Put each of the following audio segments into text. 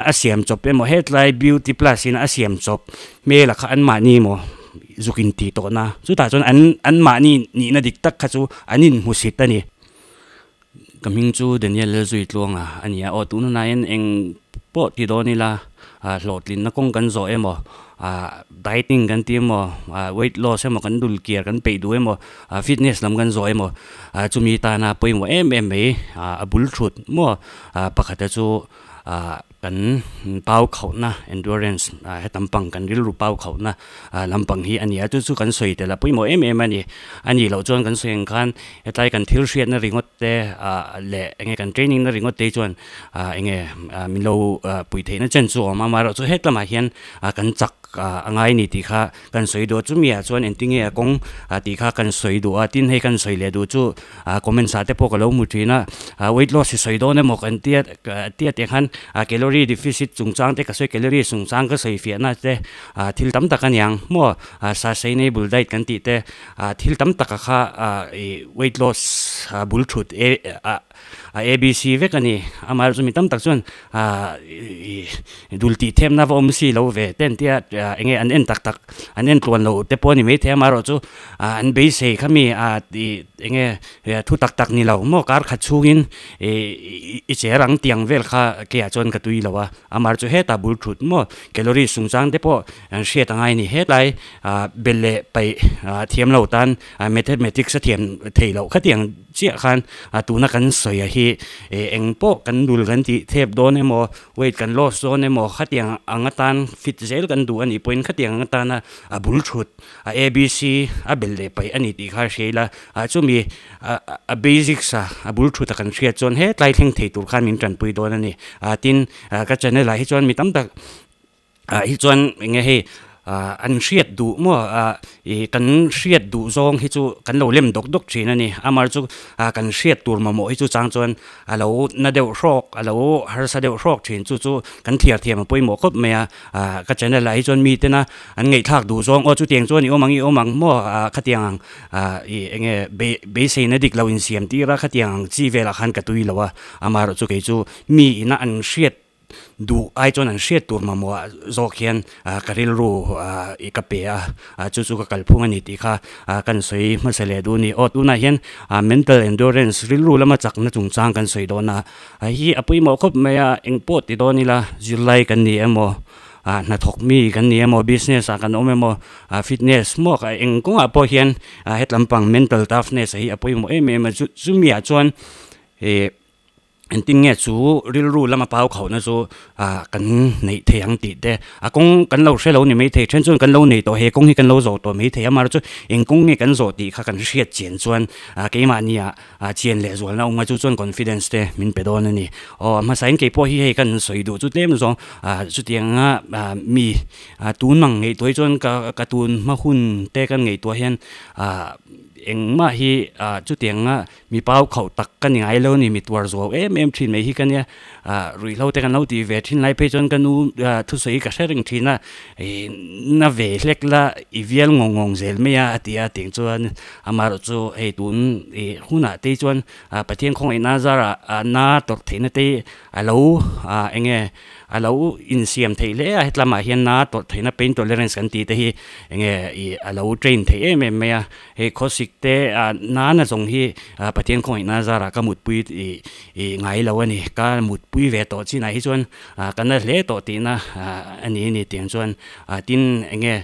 A siam chawp emaw hetlai beauty plus in a siam chawp hmel ah kha an mahni emaw zuk in tih tawh na chutah chuan an an mahni nihna dik tak kha chu an inhmusit a ni. Ka hming chu Daniel Lalzuitluanga a ni a, aw tuna nain eng pawh ti dawn ila hlawhtlinna kawng kan zawh emaw ah dieting kan ti emaw ah weight loss emaw kan dul kiar kan peih duh emaw ah fitness lam kan zawh emaw ah chumi tana pawimawh em em mai ah a bul thut maw ah pakhata chu ah kan pau khauhna endurance ah hetam pang kan rilru pau khauhna ah lampang hi a ni a chu chu kan sawi tel a pawimawh em em a ni a nih loh chuan kan sawi ang khan hetlai kan thil hriatna ringawt te ah leh enge kan training na ringawt te chuan ah enge ah min lo pui theihna chen chu a awm a amaherawhchu hetlamah hian ah kan chak ah a ngai ni tih kha kan sawi duh a chumi ah chuan engtinge a kawng ah tih kha kan sawi duh a tin hei kan sawi leh duh chu ah comments ah te pawh ka lo hmu thin a ah weight loss hi sawi dawn emaw kan tia tia tih khan ah calorie deficit chungchang te ka sawi calorie chungchang ka sawi fiahna te ah thil tam tak a niang maw ah sustainable diet kan tih te ah thil tam taka kha ah ih weight loss ah bul thut e ah a abc vek a ni amaherawhchu chu mi tam tak chuan ah ih dul tih themna va awm si lo ve te an tia eng nge an en tak tak an en tluan lo te pawh a ni maithei amaherawhchu ah an beisei kha mi ah ih eng nge thu tak tak ni lo maw kar khat chhungin ih i cher ang tiang vel kha keah chuan ka tui lo a amaherawhchu hetah bul thut maw calorie chungchang te pawh an hriat a ngai a ni hetlai ah belh leh paih ah thiam lo tan mathematics a thiam thei loh khatiang chiah khan a tuna kan sawi a hi eh eng pawh kan dul kan tih thep dawn emaw weight kan loss dawn emaw khatiang ang atan fit zel kan duh a nih pawhin khatiang ang atana a bul thut a abc a bel leh paih a ni tih kha hria ila ah chumi a a basics a a bul thut a kan hriat chuan hetlai thleng thei tur khan min tanpui dawn a ni ah tin ah ka channel ah hi chuan mi tam tak ah hi chuan eng nge hei ah an hriat duh maw ah ih kan hriat duh zawng hi chu kan lo lem dawk dawk thin a ni amar chu ah kan hriat tur mamawh hi chu chang chuan a lo na deuh hrawk a lo harsa deuh hrawk thin chu chu kan thliar thiam a pawimawh khawp mai a ah ka channel ah hi chuan mi tena an ngaihthlak duh zawng aw chutiang chuan i awm ang i awm ang maw ah khatiang ang ah ih eng nge beiseina dik lo insiam tir a khatiang ang chi velah khan ka tui lo a amaherawhchu kei chu mi ina an hriat Duh ai chuan an hriat tur mamawh zawk hian ka rilru i ka pe a, chu chu ka kalphung a ni tih kha kan sawi hmasa leh duh a ni. Aw tunah hian mental endurance rilru lama chakna chungchang kan sawi dawn a, hei hi a pawimawh khawp mai a, eng pawh ti dawn ila zirlai kan ni emaw, hnathawk mi kan ni emaw, business ah kan awm emaw, fitness maw eng kawngah pawh hian hetlam pang mental toughness hi a pawimawh em em a, chumi ah chuan ih Engtin nge chu rilru lama pau khauhna chu ah kan neih thei ang tih te a kawng kan lo hre lo ni maithei then chuan kan lo nei tawh he kawng hi kan lo zawh tawh maithei amaherawhchu chu eng kawng nge kan zawh tih kha kan hriat chian chuan ah keimahni ah ah chian leh zualna awm a chu chuan confidence te min pe dawn a ni. Aw a hmasa in keipawh hi hei kan sawi duh chu tlem zawng ah chutianga ah mi ah tun ang ngaihtuah hi chuan ka ka tun hma hun te kan ngaihtuah hian ah engmah hi ah chutianga Mi pau khauh tak ka ni ngai lo ni, mi tuar zuau em em thin mai hi ka nia. Ah ruihhlo te kan lo tih ve thin lai phei chuan ka nu thusawi ka hre reng thin a, ih na ve hlek la i vial ngawng ngawng zel mai a a ti a tiang chuan amaherawh chu hei tun ih hunah te chuan Pathian khawngaihna zarah na tawrh theihna te a lo ah eng nge a lo insiam theih hle a hetlamah hian na tawrh theihna pain tolerance kan tih te hi eng nge ih a lo train theih em em mai a. Hei khawsik te ah nana zawng hi Pathian khawngaihna zarah ka mutpui ih ih ngai lo a ni. Ka mutpui ve tawh chinah hi chuan ka na hle tawh tihna a ni a ni tiang chuan tin eng nge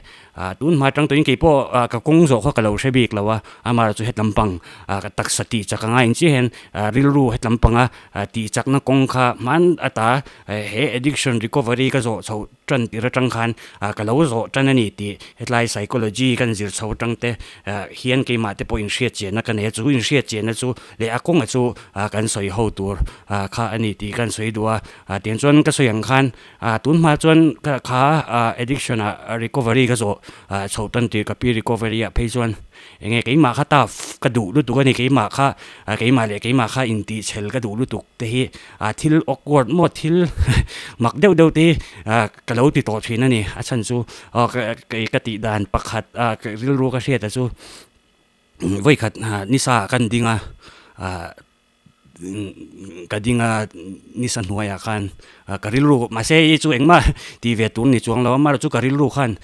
tun hma atang tawhin keipawh ka kawng zawh kha ka lo hre bik lo a, amaherawh chu hetlam pang ka taksa tih chak anga engchiah hian rilru hetlam panga tih chakna kawng kha hman ata he addiction recovery ka zawh chhoh tan tir atang khan ka lo zawh tan a ni tih hetlai psychology kan zir chho atang te hian keimah te pawh inhriat chianna ka nei a chu inhriat chianna chu leh a kawnga chu kan sawi ho tur kha a ni tih kan sawi duh a tiang chuan ka sawi ang khan tun hma chuan kha addiction ah recovery ka zawh chho tan tir ka pi recovery ah phei chuan Enge keimah kha tough ka duh lutuk a ni, keimah kha keimah leh keimah kha intihchhel ka duh lutuk te hi thil awkward maw thil mak deuh deuh te hi ka lo ti tawh thin a ni. A chhan chu ka tih dan pakhat rilru ka hriat a chu vawikhat nisa ah kan ding a. ka ding a nisa hnuaiah khan ka rilru mahse hei chu engmah tih ve tur ni chuang lo a amaherawhchu ka rilru khan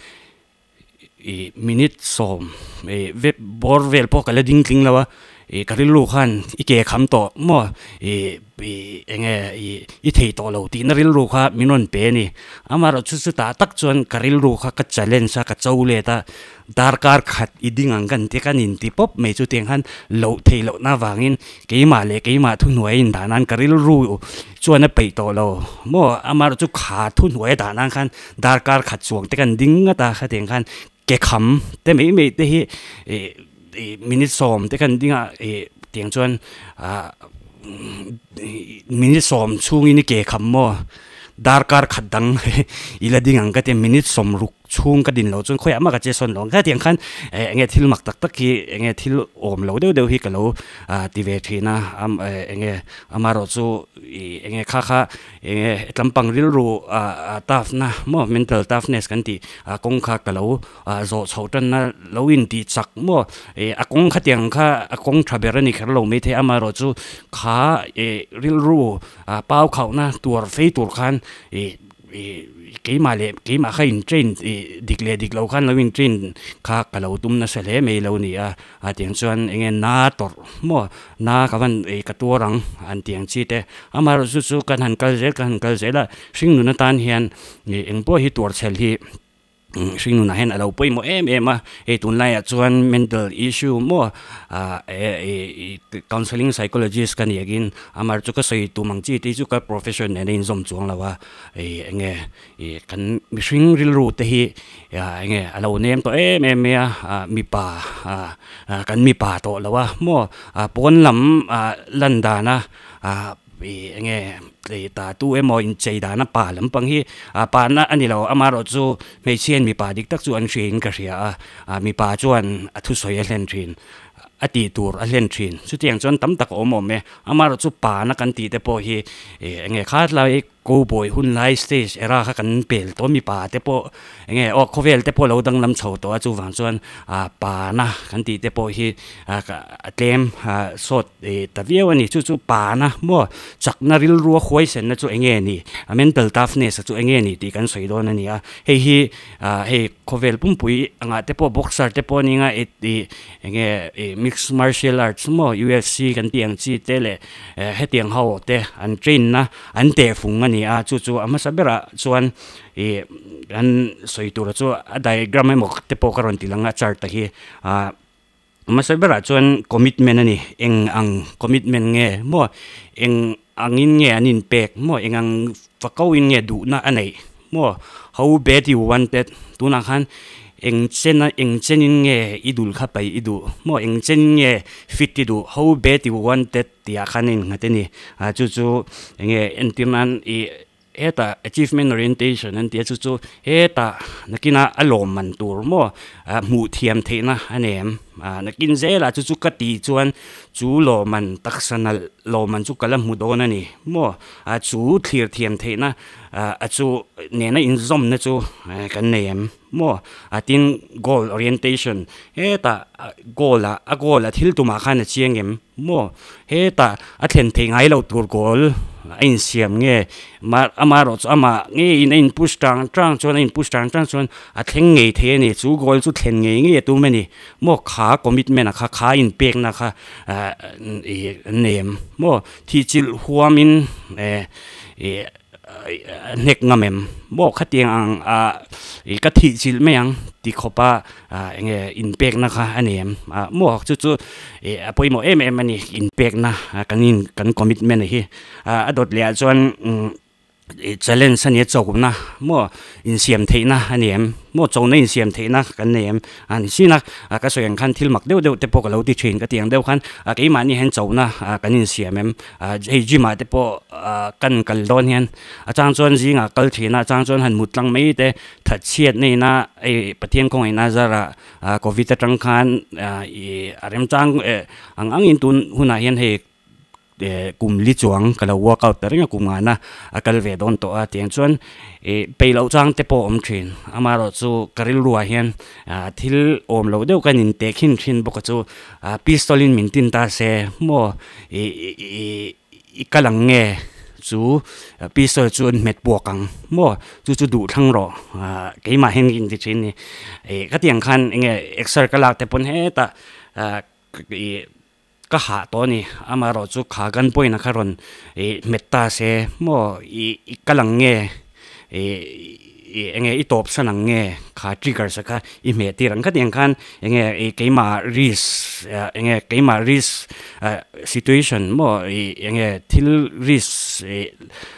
ih minute sawm ih vek bawr vel pawh ka la ding tling lo a ih ka rilru khan i ke kham tawh maw ih ih eng nge ih i thei tawh lo tihna rilru kha min rawn pe a ni amaherawh chu chutah tak chuan ka rilru kha ka challenge a ka cho let a darkar khat i ding ang kan ti kan inti pawp mai chu tiang khan loh theih lohna avangin keimah leh keimah thuhnuai indah nan ka rilru chuan a peih tawh lo maw amaherawh chu kha thuhnuai a dah nan khan Darkar khat chuang te kan ding ngat a, khatiang khan ke kham te mai mai te hi ih ih minute sawm te kan ding a ih tiang chuan ah minute sawm chhungin i ke kham maw darkar khat dang i la ding ang ka ti a minute sawm ruk chhung ka din loh chuan khawiah mah ka che sawn lo ang khatiang khan eh eng nge thil mak tak tak hi eng nge thil awm lo deuh deuh hi ka lo ah ti ve thin a am eh eng nge amaherawh chu ih eng nge kha kha Enge tlampang rilru ah tough na maw mental toughness kan tih ah kawng kha ka lo ah zawh chhoh tan na lo in tih chak maw ih a kawng khatiang kha a kawng tha ber a ni kher lo maithei amaherawh chu kha ih rilru ah pau khauh na tuar fei tur khan ih ih keimah leh keimah kha in train ih dik leh dik lo khan lo in train kha ka lo tum nasa hle mai lo ni a. A tiang chuan eng nge na tawrh maw na ka van ei ka tuar ang an ti ang chi te amaherawh chu chu kan han kal zel kan han kal zel a hringnun atan hian ih eng pawh hi tuar chhel hi hringnunah hian a lo pawimawh em em a hei tunlaiah chuan mental issue maw ah eh counselling psychologist ka ni angin amaherawh chu ka sawi tum ang chi te hi chu ka profession nen a inzawm chuang lo a ih eng nge Ih kan mihring rilru te hi eng nge a lo nem tawh em em mai a ah mipa ah kan mipa tawh lo a maw ah pawn lam ah lan dana ah ih eng nge ih ta tu emaw inchei dana pa lampang hi ah pa na a ni lo amaherawh chu hmeichhia in mipa dik tak chu an hria in ka hria a ah mipa chuan a thusawi a hlen thin a tih tur a hlen thin chutiang chuan tam tak a awm awm e amaherawh chu pa na kan tih te pawh hi ih eng nge khatlai Cowboy hun lai stage era kha kan pel tawh mipa te pawh eng nge aw khawvel te pawh lo danglam chho tawh a chuvang chuan ah pana kan tih te pawh hi ah a tlem ah sawt ih ta viau a ni chu chu pana maw chakna rilrua huaisenna chu eng nge ni a mental toughness a chu eng nge ni tih kan sawi dawn a ni a hei hi ah hei khawvel pumpui angah te pawh boxer te pawh a ning a ih eng nge ih mixed martial arts maw UFC kan tih ang chi te leh hetiang ho te an train na An tehfung a ni a, chu chu a hmasa berah chuan ih an sawi tura chu a diagram emaw te pawh ka rawn ti lang a chart a hi ah a hmasa berah chuan commitment a ni eng ang commitment nge maw eng angin nge an inpek maw eng ang fako in nge duhna a neih maw how bad you wanted tunah khan eng chena eng chenin nge i dul kha paih i duh maw eng chenin nge fit i duh how bad you wanted Tih ah khan a innghat a ni. Ah chu chu eng nge entir nan ih hetah achievement orientation an ti a chu chu hetah nakinah a lawm man tur maw ah hmuh thiam theihna a nei em ah nakin zelah chu chu ka tih chuan chu lawmman taksa nalh lawmman chu ka la hmu dawn a ni maw ah chu thlir thiam theihna ah a chu nena inzawmna chu kan nei em. Maw? A tin goal orientation hetah goal ah a goal a thil tumah khan a chiang em? Maw? Hetah a thlen theih ngai loh tur goal a insiam nge? Amaherawh chu amah ngeiin a in push tang tang chuan a in push tang tang chuan a thleng ngei thei a ni. Chu goal chu thlen ngei ngei a tum a ni. Maw? Kha commitment a kha kha inpekna kha ih an nei em? Maw? Thihchilh huamin eh ih. A hnek ngam em? Maw khatiang ang ah ih ka thih chilh mai ang ti khawp a ah eng nge inpekna kha a ni em? Ah maw chu chu ih a pawimawh em em a ni inpekna kan in kan commitment hi. Ah a dawt leh ah chuan umm ih challenge a nia chona maw insiam theihna a ni em? Maw chona insiam theihna kan nei em? A ni sin a, ka sawi ang khan thil mak deuh deuh te pawh ka lo ti thin ka ti ang deuh khan keimahni hian chona kan insiam em? Hei gym ah te pawh kan kal dawn hian a chang chuan zingah kal thin a, a chang chuan han mut tlang mai te that chhiat na ina hei Pathian kawngaihnaa zarah covid atang khan ih a remchang ang angin tun hunah hian hei kum li chuang ka lo workout ta reng a kum ngana a kal ve dawn tawh a tiang chuan ih peih loh chang te pawh a awm thin amaherawh chu ka rilruah hian ah thil awm loh deuh kan inteh khin thin bawk a chu ah pistol in min tin ta se maw ih ih. i kal ang nge chu pistol chu an hmet puak ang maw chu chu duh thlang rawh ah keimah hian ka inti thin a ni ih ka tiang khan eng nge exer ka lak te pawn hetah ah ih ka hah tawh a ni amaherawh chu kha gun point ah kha rawn ih hmet ta se maw ih i kal ang nge ih ih eng nge i tawp san ang nge kha trigger sa kha i hmeh tir ang khatiang khan eng nge ih keimah risk ah eng nge keimah risk ah situation maw ih eng nge thil risk ih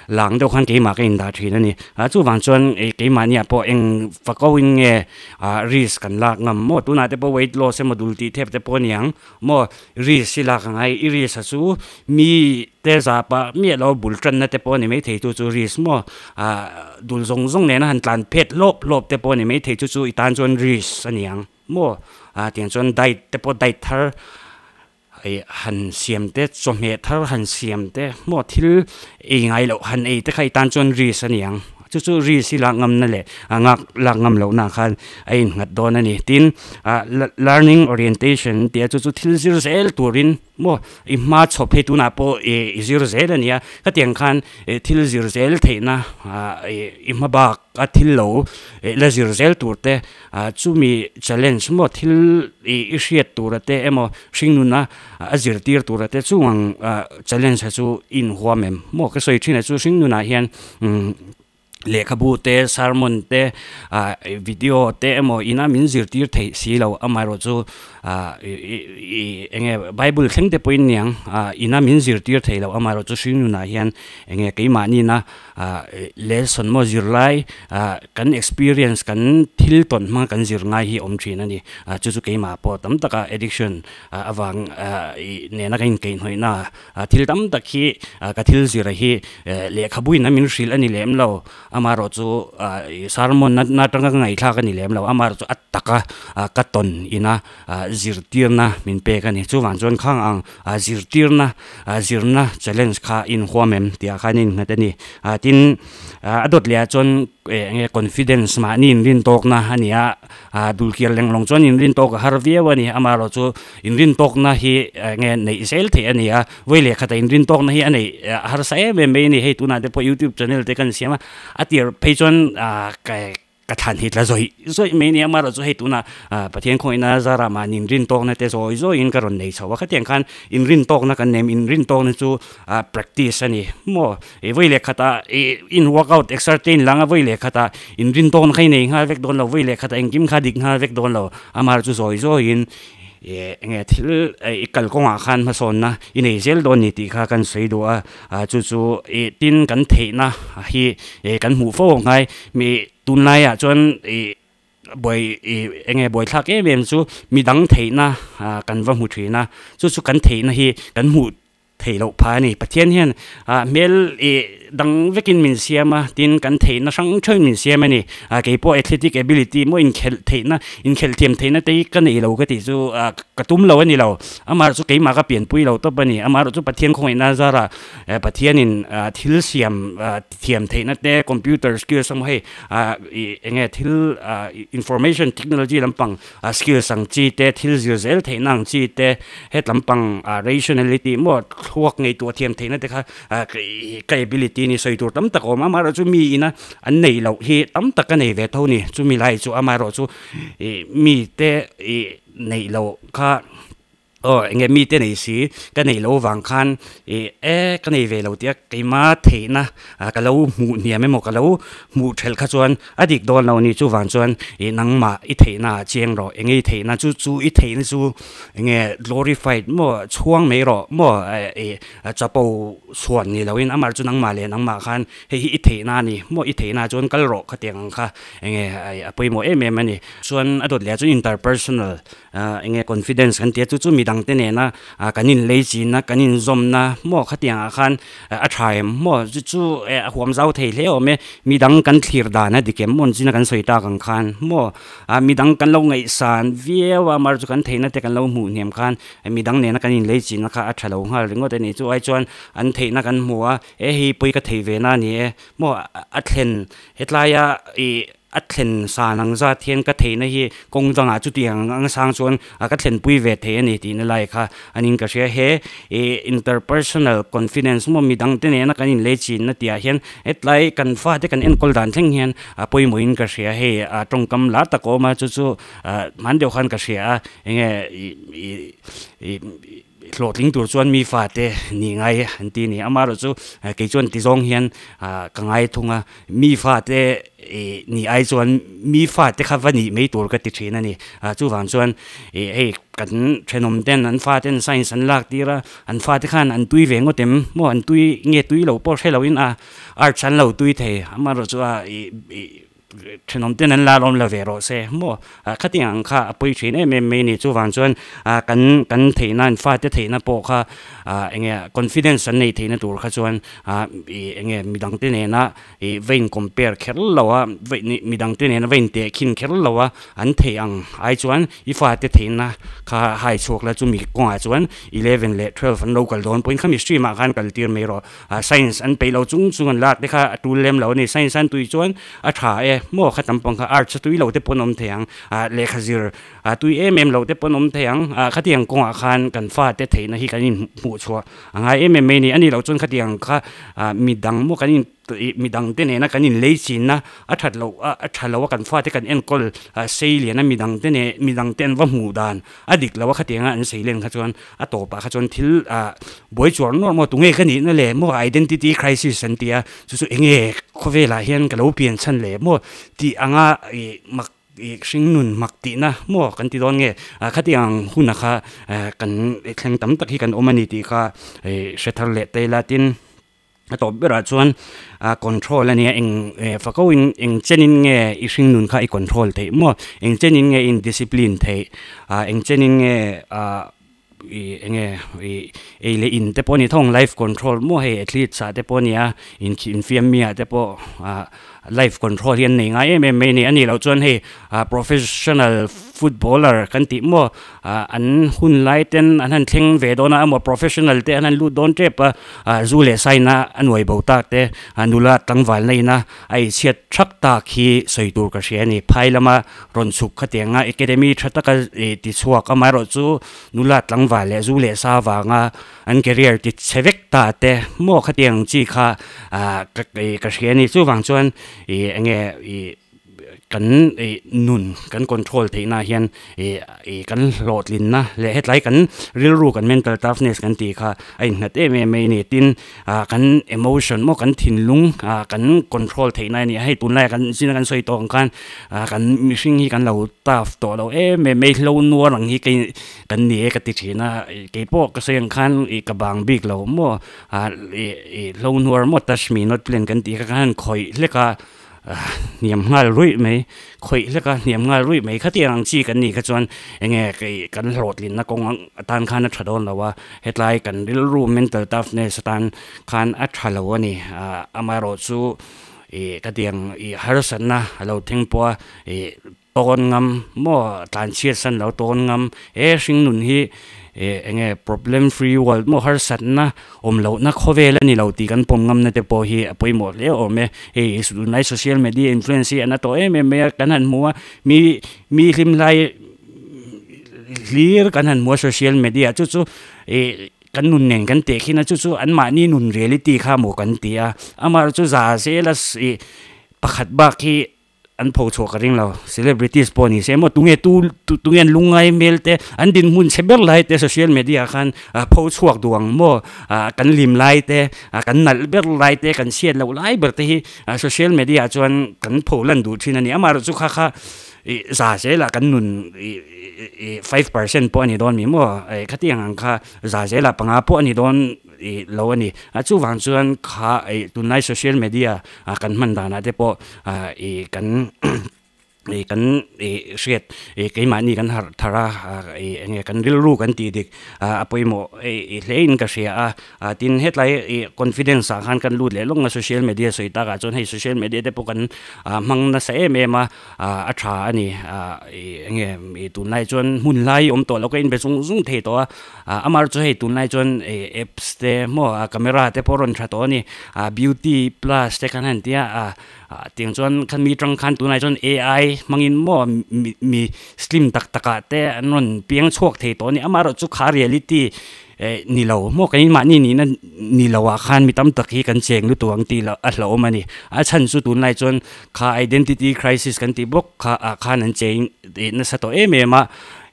lang deuh khan keimah ka indah thin a ni ah chuvang chuan ih keimahniah pawh eng fako in nge ah risk kan lak ngam maw tunah te pawh weight loss emaw dul tih thep te pawh a ni ang Maw risk hi lak angai i risk a chu mi te za pah miah lo bul tanna te pawh a ni maithei chu chu risk maw ah dul zawng zawng nena han tlan phet hlawp hlawp te pawh a ni maithei chu chu i tan chuan risk a ni ang maw ah tiang chuan diet te pawh diet thar ih han siam te chawhmeh thar han siam te maw thil ei ngai loh han ei te kha i tan chuan risk a ni ang. Chu chu risk hi lak ngamna leh a ngak lak ngam lohna khan a innghat dawn a ni. Tin, ah learning orientation tia chu chu thil zir zel turin maw i hma chhawp hei tunah pawh i zir zel a nia. Khatiang khan thil zir zel theihna ah i hma bak a thil lo la zir zel tur te ah chumi challenge maw thil i hriat tura te emaw hringnuna a zirtir tura te chung ang challenge kha chu i inhuam em maw ka sawi thin a chu hringnunah hian lehkhabu te sermon te ah video te emaw ina min zirtir theih si lo amaherawh chu ah ih eng nge bible thleng te pawhin niang ah ina min zirtir theih loh amaherawh chu hringnunah hian eng nge keimahni na ah lesson maw zirlai ah kan experience kan thil tawn hmanga kan zir ngai hi awm thin a ni ah chu chu keimah pawh tam taka addiction ah avang ah ih nena ka inkeihhnawih na ah thil tam tak hi ah ka thil zir hi lehkhabuin a min hrilh a ni lem lo amaherawh chu ah ih sermon na na atanga ka ngaihthlak a ni lem lo amaherawh chu a taka ah ka tawn ina ah zirtirna min pek a ni chuvang chuan khang ang ah zirtirna ah zirna challenge kha inhuam em tih ah khan a innghat a ni ah tin ah a dawt leh ah chuan eng nge confidence mahni inrin tawkna a ni a ah dulkiar leng lawng chuan inrin tawk a har viau a ni amaherawh chu inrin tawkna hi eng nge neih zel theih a ni a vawi leh khatah inrin tawkna hi a neih a harsa em em mai a ni hei tunah te pawh youtube channel te kan siam a a tir phei chuan ah Ka thlan hi tla zawih zawih mai nia amaherawh chu hei tunah Pathian khawngihna zarah mahni inrin tawkna te zawi zawiin ka rawn nei chho a khatiang khan inrin tawkna kan nem inrin tawkna chu practice a ni maw ih vawi leh khatah ih in workout exer te in lang a vawi leh khatah inrin tawkna kha i nei nghal vek dawn lo vawi leh khatah engkim kha dik nghal vek dawn lo amaherawh chu zawi zawiin ih eng nge thil i kalkawngah khan hmasawnna i nei zel dawn ni tih kha kan sawi duh a chu chu ih tin kan theihna hi ih kan hmuh fo ang ngai mi Tunlaiah chuan ih buai ih eng nge buaithlak em em chu midang theihna ah kan va hmu thin a, chu chu kan theihna hi kan hmuh theih loh phah a ni. Pathian hian ah hmel ih dang vekin min siam a, tin kan theihna hrang theuhin min siam a ni. Ah keipawh athletic ability maw inkhelh theihna inkhelh thiam theihna te hi ka nei lo ka tih chu ah ka tum lo a ni lo. Amaherawhchu keimah ka pianpui lo tawp a ni. Amaherawhchu Pathian khawngaihna zarah Pathianin thil siam thiam theihna te computer skills emaw hei ah ih eng nge thil ah information technology lampang ah skills ang chi te thil zir zel theihna ang chi te het lampang ah rationality maw thluak ngaihtuah thiam theihna te kha ah ka ability ni sawi tur tam tak a awm a amaherawhchu mi ina an neih loh hi tam tak a nei ve tho ni chumi lai chu amaherawhchu ih mite ih neih loh kha. Aw enge mite nei si ka neih loh vang khan ih e ka nei ve lo tia keima theihna ka lo hmuh hniam emaw ka lo hmuh thelh kha chuan a dik dawn lo a ni chuvang chuan ih nangmah i theihna ah chiang rawh enge i theihna chu chu i theihna chu enge glorified maw chhuang mai rawh maw ih chapo chhuan ni loin amah chu nangmah leh nangmah khan hei hi i theihna a ni maw i theihna ah chuan kal rawh khatiang ang kha enge a pawimawh em em a ni chuan a dawt leh ah chuan interpersonal Ahh enge confidence kan tia chu chu midang te nena ah kan in lei chin a kan in zawmna maw khatiang ah khan a tha em maw chu chu eh a huam zau thei hle awm e midang kan thlir dan a dik em maw chin a kan sawi tak ang khan maw ah midang kan lo ngaihsan viau a mar chu kan theihna te kan lo hmuh hniam khan midang nena kan in lei chin na kha a tha lo nghal ringawt a ni chu ai chuan an theihna kan hmu a e hei pawi ka thei ve na a ni e maw a thlen hetlai a ih. A thlen san ang zat hian ka theihna hi kawng dangah chutiang ang sang chuan ka thlenpui ve thei a ni tihna lai kha a niin ka hria. He ih interpersonal confidence maw midang te nena kan inlei chinna tihah hian hetlai kan fate kan enkawl dan thleng hian a pawimawhin ka hria. Hei a tawngkam lar tak a awm a chu chu hman deuh khan ka hria a enge ih ih ih hlawhtling tur chuan mi fate ni ngai an ti a ni. Amaherawhchu kei chuan ti zawng hian ka ngai thung a. Mi fate ih nih ai chuan mi fate kha va nih mai tur ka ti thin a ni. Ah chuvang chuan ih hei kan thenawm ten an faten science an lak tir a, an fate khan an tui ve ngawt em maw an tui nge tui lo pawh hre loin a arts an lo tui thei amaherawh chu a ih ih thenawm ten an la lawm la ve rawh se maw ah khatiang ang kha a pawi thin em em mai a ni. Chuvang chuan ah kan kan theihna an fate theihna pawh kha ah eng nge confidence an neih theihna tur kha chuan ah ih eng nge midang te nena ih va in compare kher lo a va in midang te nena va in teh khin kher lo a an theih ang ai chuan i fate theihna kha hai chhuak la chumi kawngah chuan eleven leh twelve an lo kal dawn pawhin khami stream ah khan kal tir mai rawh ah science an peih lo chung chung an lak te kha a tul lem lo a ni science an tui chuan a tha e maw kha tam pang kha arts a tui lo te pawh an awm thei ang ah lehkha zir A tui em em lo te pawn awm thei ang. Ah khatiang kawngah khan kan fate theihna hi kan inhmuh chhuah a ngai em em mai a ni. A nih loh chuan khatiang kha ah midang maw kan in ih midang te nena kan inlei chinna a that loh a a tha lo a kan fate kan enkawl ah sei lian a midang te nen midang te an va hmuh dan a dik lo a khatianga an sei len kha chuan a tawpah kha chuan thil ah buai chuar nuar maw tunge ka nihna le maw identity crisis an ti a chu chu enge khawvelah hian ka lo pian chhan le maw tih anga ih mak Ih hringnun mak tihna maw kan ti dawn nge? Ah khatiang huna kha kan thleng tam tak hi kan awm a ni tih kha ih hre thar leh ta ila tin a tawp berah chuan ah control a nia eng fako in eng chenin nge i hringnun kha i control theih maw? Eng chenin nge i in discipline theih? Ah eng chenin nge ah ih eng nge ih ei leh in te pawh a ni thawng life control maw hei athletes ah te pawh a nia infiam mi ah te pawh ah life control hi an nei ngai em em mai a ni a nih loh chuan hei ah professional footballer kan tih maw ah an hun lai ten an han thleng ve dawn a emaw professional te an han lut dawn tep a ah zu leh sign a a nuai bo tak te a nula tlangval na ina a inchhiat thak tak hi sawi tur ka hria a ni. Phai lama rawn chhuk khatianga academy tha taka ih tichhuak amaherawhchu nula tlangval leh zu leh sa vanga an career ti chhe vek ta te maw khatiang chi kha ah ka ih ka hria a ni. Chuvang chuan ih eng nge ih kan ih nun kan control theih na hian ih ih kan hlawhtlinna leh hetlai kan rilru kan mental toughness kan tih kha a innghat em em mai a ni. Tin ah kan emotion maw kan thinlung ah kan control theih na a ni a, hei tunlaiah kan zin a kan sawi tawh ang khan ah kan mihring hi kan lo tough tawh lo em em mai hlo nuar ang hi kei kan ni e ka ti thin a keipawh ka sawi ang khan ih ka bang bik lo maw ah ih ih hlo nuar maw touch me not plant kan tih kha khan khawih hlek a hniam nghal ruih mai khawih hlek a hniam nghal ruih mai khatiang ang chi kan nih kha chuan enge kei kan hlawhtlinna kawng atan khan a tha dawn lo a hetlai kan rilru mental toughness atan khan a tha lo a ni ah amaherawh chu ih khatiang ih harsatna a lo thleng pawh a ih tawn ngam maw tlanchhiat san lo tawn ngam he hringnun hi ih eng nge problem free world maw harsatna awm lohna khawvel a ni lo tih kan pawm ngamna te pawh hi a pawimawh hle awm e hei tunlai social media influence hi a na tawh em em mai a kan han hmu a mi mi hlim lai hlir kan han hmu a social media chu chu ih kan nun nen kan teh khin a chu chu anmahni nun reality kha maw kan ti a amaherawhchu za zela ih pakhat bak hi. An pho chhuah ka ring lo. Celebrities pawh ni se emaw tunge tu tunge an lungngai hmel te an dinhmun chhe ber lai te social media ah khan pho chhuak duh ang maw kan lim lai te kan nalh ber lai te kan chhiat loh lai ber te hi social media ah chuan kan pho lan duh thin a ni. Amaherawh chu kha kha ih za zelah kan nun ih ih 5% pawh a ni dawn mi maw khatiang ang kha za zelah panga pawh a ni dawn ih lo a ni. Chuvang chuan kha ih tunlai social media ah kan hman danah te pawh ah ih kan ih kan ih hriat ih keimahni kan harh thar a ih eng nge kan rilru kan tih dik ah a pawimawh ih hle in ka hria a ah tin hetlai ih confidence ah khan kan lut leh lawng a social media sawi takah chuan hei social media te pawh kan ah hmang nasa em em a ah a tha a ni ah ih eng nge ih tunlai chuan hmun lai awm tawh lo ka inbe zung zung thei tawh a. Ah amar chu hei tunlai chuan ih apps te maw ah camera te pawh a rawn tha tawh a ni ah beauty plus te khan a han ti a ah. Ah tiang chuan khan mi tang khan tunah chuan ai hmangin maw mi mi slim tak takah te an rawn piang chhuak thei tawh a ni. Amaherawhchu kha reality eh ni lo maw keimahni nihna ni lo ah khan mi tam tak hi kan cheng lutuk ang tih loh a hlauhawm a ni. A chhan chu tunlai chuan kha identity crisis kan tih bawk kha ah khan an cheng nasa tawh em em a.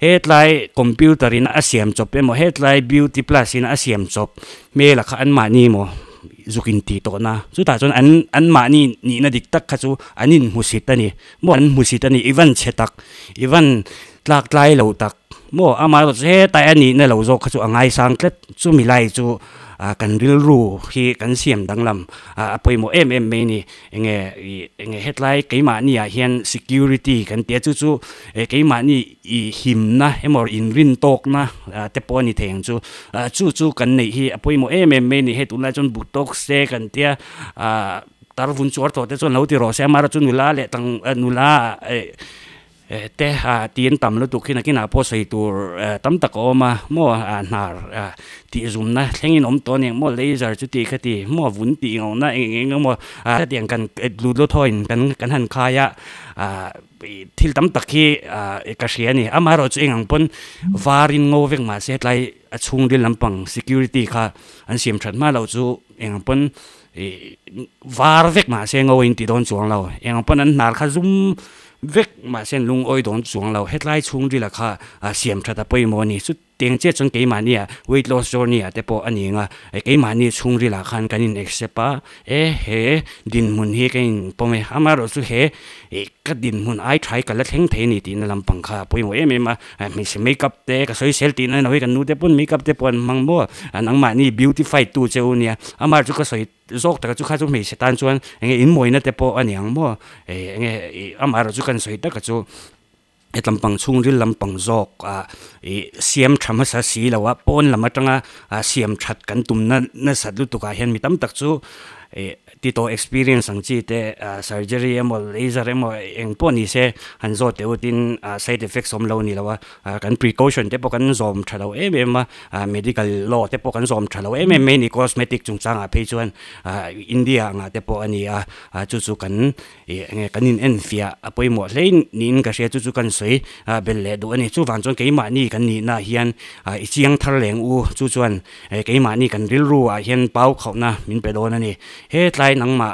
Hetlai computer in a siam chawp emaw hetlai beauty plus in a siam chawp hmel ah kha anmahni maw zuk in tih tawh na chutah chuan an anmahni nihna dik tak kha chu an inhmusit a ni maw an hmusit a ni i van chhe tak i van tlak tlai lo tak maw amaherawhchu chu hetlai a nihna lo zawk kha chu a ngaisang tlat chumi lai chu ah kan rilru hi kan siam danglam ah a pawimawh em em mai a ni. Enge ih enge hetlai keimahni ah hian security kan tia chu chu eh keimahni ih himna emaw inrin tawkna ah te pawh a ni thei ang chu ah chu chu kan neih hi a pawimawh em em mai a ni hei tunlai chuan but tawk se kan tia ah tar vun chuar tawh te chuan lo ti rawh se amaherawhchu nula leh tang nula eh Te a ti an tam lutuk hi nakinah pawh sawi tur tam tak a awm a maw a hnar tih zumna thlengin awm tawh a ni ang maw laser chu tih kha ti maw vun tih ngawhna eng eng emaw hetiang kan lut lut hawiin kan kan han khai a thil tam tak hi ka hria a ni amaherawhchu eng ang pawn varin ngo vek mahse tlai a chhungril lampang security kha an siam that hma loh chu eng ang pawn Ih var vek mahse ngo in ti dawn chuang lo eng pawn an hnar kha zum vek mahse an lungawi dawn chuang lo hetlai chhungrila kha siam that a pawimawh a ni chu teng chiah chuan keimahni ah weight loss journey ah te pawh a ni ang a keimahni chhungrila khan kan in accept a e he dinhmun hi ka in pawm e amaherawh chu he ih ka dinhmun ai tha hi ka la thleng thei a ni tihna lampang kha a pawimawh em em a hmeichhe makeup te ka sawi sel tihna ni lo hi kan nu te pawn makeup te pawh an hmang maw nangmahni beautify tu che u nia amah chu ka sawi zawk taka chu kha chu hmeichhe tan chuan enge in mawina te pawh a ni ang maw ih enge ih amaherawh chu kan sawi taka chu hetlampang chhungril lampang zawk ah ih siam tha hmasa si lo a pawn lam atanga siam that kan tumna nasat lutuk ah hian mi tam tak chu ih. Ti tawh experience ang chi te surgery emaw laser emaw eng pawh ni se han zawt teh u tin side effects awm lo a ni lo a, kan precaution te pawh kan zawm tha lo em em a, medical law te pawh kan zawm tha lo em em mai a ni cosmetic chungchangah phei chuan India angah te pawh a ni a, chu chu kan ih enge kan in enfiah a pawimawh hle niin ka hria chu chu kan sawi belh leh duh a ni. Chuvang chuan keimahni kan nihna hian i chiang thar leng u chu chuan He keimahni kan rilru ah hian pau khauhna min pe dawn a ni. He tlai nangmah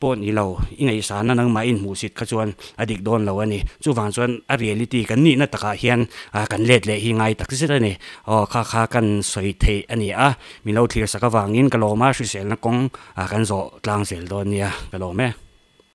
pawh ni lo, i ngaihsana nangmah i inhmuhsit kha chuan a dik dawn lo a ni. Chuvang chuan a reality kan nihna takah hian kan let leh hi ngai tak zet a ni. Aw kha kha kan sawi theih a ni a, min lo thlir sak avangin ka lawm a, hriselna kawng kan zawh tlang zel dawn nia ka lawm e.